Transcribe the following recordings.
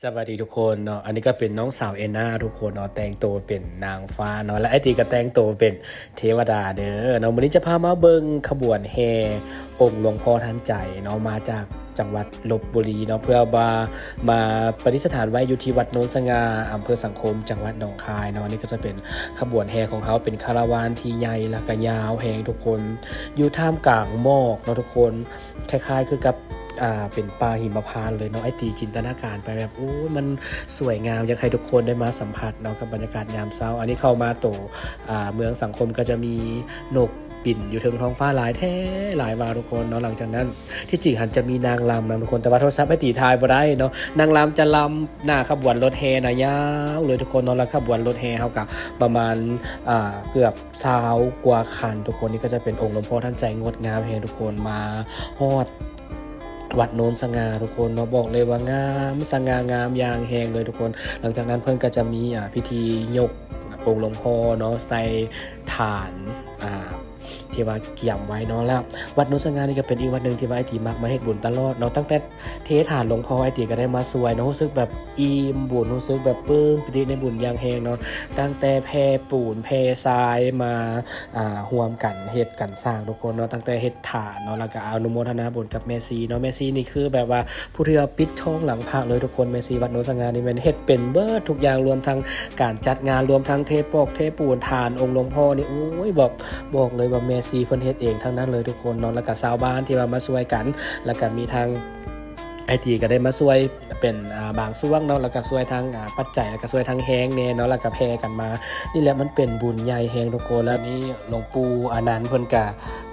ສະບາຍດີທຸກຄົນເນາະ, ອັນນີ້ກໍເປັນນ້ອງສາວເອນນາທຸກຄົນເນາະ, ແຕ່ງໂຕເປັນນາງຟ້າເນາະ ແລະ ອ້າຍຕີກໍແຕ່ງໂຕເປັນເທວະດາເດີເນາະ. ມື້ນີ້ຈະພາມາເບິ່ງຂະບວນແຫ່ອົງຫຼວງພໍ່ທັນໃຈເນາະ, ມາຈາກຈັງຫວັດລົບບຸລີເນາະ, ເພື່ອວ່າມາປະດິດສະຖານໄວ້ຢູ່ທີ່ວັດໂນນສະຫງ່າ ອຳເພີສັງຄົມ ຈັງຫວັດໜອງຄາຍເນາະ. ນີ້ກໍຈະເປັນຂະບວນແຫ່ຂອງເຮົາ, ເປັນຄາລາວານທີ່ໃຫຍ່ ແລ້ວກໍຍາວແຮງທຸກຄົນ, ຢູ່ທ່າມກາງໝອກເນາະທຸກຄົນ. ຄ້າຍໆຄືກັບ ອ່າ ເປັນປ່າຫິມະພານເລີຍເນາະ. ອ້າຍຕີຈິນຕະນາການໄປແບບ ໂອ້ຍ ມັນສວຍງາມ, ຢາກໃຫ້ທຸກຄົນໄດ້ມາສຳຜັດເນາະ ກັບບັນຍາກາດຍາມເຊົ້າ. ອັນນີ້ເຂົ້າມາໂຕ ອ່າ ເມືອງສັງຄົມ ກໍຈະມີນົກບິນຢູ່ເທິງທ້ອງຟ້າຫຼາຍແທ້ຫຼາຍວ່າທຸກຄົນເນາະ. ຫຼັງຈາກນັ້ນ ທີ່ຈິງຫັ້ນຈະມີນາງລຳນຳທຸກຄົນ, ແຕ່ວ່າໂທລະສັບອ້າຍຕີຖ່າຍບໍ່ໄດ້ເນາະ. ນາງລຳຈະລຳໜ້າຂະບວນລົດແຫ່ນະ ຍາວເລີຍທຸກຄົນເນາະ, ແລ້ວຂະບວນລົດແຫ່ເຮົາກໍປະມານ ອ່າ ເກືອບ ຊາວກວ່າຄັນທຸກຄົນ. ນີ້ກໍຈະເປັນອົງຫຼວງພໍ່ທັນໃຈ ງົດງາມແຮງທຸກຄົນ, ມາຮອດວັດໂນນສະຫງ່າທຸກຄົນເນາະ, ບອກເລີຍວ່າງາມ ສະຫງ່າງາມຢ່າງແຮງເລີຍທຸກຄົນ. ຫຼັງຈາກນັ້ນເພິ່ນກໍຈະມີ ອ່າ ພິທີຍົກອົງຫຼວງພໍ່ເນາະ ໃສ່ຖານ ອ່າ ທີ່ວ່າກຽມໄວ້ເນາະ. ແລ້ວວັດໂນນສະຫງ່ານີ້ກໍເປັນອີກວັດໜຶ່ງທີ່ວ່າອ້າຍຕີມັກມາເຮັດບຸນຕະຫຼອດເນາະ, ຕັ້ງແຕ່ ເທຖານຫຼວງພໍ່ ອ້າຍຕີກໍໄດ້ມາຊ່ວຍເນາະ, ຮູ້ສຶກແບບອີ່ມບຸນ ຮູ້ສຶກແບບປຶ້ມປີຕິໃນບຸນຢ່າງແຮງເນາະ. ຕັ້ງແຕ່ແຜ່ປູນແຜ່ຊາຍມາ ອ່າ ຮ່ວມກັນເຮັດກັນສ້າງທຸກຄົນເນາະ, ຕັ້ງແຕ່ເຮັດຖານເນາະ, ແລ້ວກໍອະນຸໂມທະນາບຸນກັບແມ່ຊີເນາະ. ແມ່ຊີນີ້ຄືແບບວ່າຜູ້ທີ່ວ່າປິດທອງຫຼັງພະເລີຍທຸກຄົນ. ແມ່ຊີວັດໂນນສະຫງ່ານີ້ແມ່ນເຮັດເປັນເບິດທຸກຢ່າງ, ລວມທັງການຈັດງານ, ລວມທັງເທປອກເທປູນ, ຖານອົງຫຼວງພໍ່ນີ້ ໂອ້ຍ ບອກ ບອກເລີຍວ່າແມ່ຊີເພິ່ນເຮັດເອງທັງນັ້ນເລີຍທຸກຄົນເນາະ. ແລ້ວກໍຊາວບ້ານທີ່ວ່າມາຊ່ວຍກັນ, ແລ້ວກໍມີທາງ ອ້າຍຕີກໍໄດ້ມາຊ່ວຍເປັນ ອ່າ ບາງສ່ວນເນາະ, ແລ້ວກໍຊ່ວຍທາງ ອ່າ ປັດໄຈ ແລ້ວກໍຊ່ວຍທາງແຮງແດ່ເນາະ, ແລ້ວກໍແຜ່ກັນມາ. ນີ້ແຫຼະ ມັນເປັນບຸນໃຫຍ່ແຮງທຸກຄົນ. ແລ້ວນີ້ຫຼວງປູ່ອານັນເພິ່ນກໍ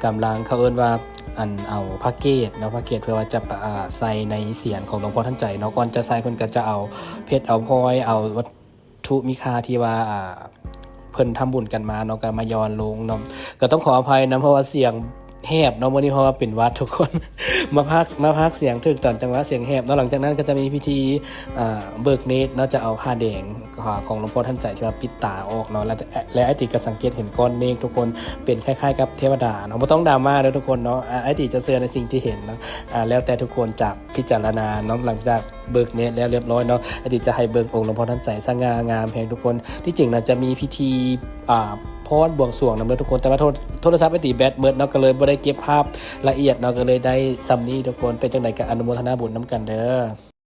ກຳລັງ ເຂົາເອີ້ນວ່າ ອັນ ເອົາພະເກດເນາະ, ພະເກດເພື່ອວ່າຈະ ອ່າ ໃສ່ໃນສຽນຂອງຫຼວງພໍ່ທັນໃຈເນາະ. ກ່ອນຈະໃສ່ເພິ່ນກໍຈະເອົາເພັດ ເອົາພອຍ ເອົາວັດ ຖຸມີຄ່າທີ່ວ່າ ອ່າ ເພິ່ນທຳບຸນກັນມາເນາະ ກໍມາຢ່ອນລົງເນາະ. ກໍຕ້ອງຂໍອະໄພນຳ ເພາະວ່າສຽງແຫບເນາະ ມື້ນີ້ ເພາະວ່າເປັນຫວັດທຸກຄົນ ມາພາກ ມາພາກສຽງຖືກຕອນຈັງຫວະສຽງແຫບເນາະ. ຫຼັງຈາກນັ້ນກໍຈະມີພິທີ ອ່າ ເບີກເນດເນາະ, ຈະເອົາຜ້າແດງ ອ່າ ຂອງຫຼວງພໍ່ທັນໃຈທີ່ວ່າປິດຕາອອກເນາະ, ແລະ ແລະ ອ້າຍຕີກໍສັງເກດເຫັນກ້ອນເມກທຸກຄົນ ເປັນຄ້າຍໆກັບເທວະດາເນາະ. ບໍ່ຕ້ອງດຣາມາເດີທຸກຄົນເນາະ, ອ້າຍຕີຈະເຊື່ອໃນສິ່ງທີ່ເຫັນເນາະ, ແລ້ວແຕ່ທຸກຄົນຈະພິຈາລະນາເນາະ. ຫຼັງຈາກ ເບີກເນດແລ້ວຮຽບຮ້ອຍເນາະ, ອາທິດຈະໃຫ້ເບິ່ງອົງຫຼວງພໍ່ທັນໃຈ ສະຫງ່າງາມແຮງທຸກຄົນ. ທີ່ຈິງນະຈະມີພິທີ ອ່າ ຟ້ອນບວງສວງນຳເດີທຸກຄົນ, ແຕ່ວ່າໂທ ໂທລະສັບອາທິດແບັດໝົດເນາະ, ກໍເລີຍບໍ່ໄດ້ເກັບພາບລະອຽດເນາະ, ກໍເລີຍໄດ້ສ່ຳນີ້ທຸກຄົນ. ເປັນຈັ່ງໃດກໍອະນຸໂມທະນາບຸນນຳກັນເດີ.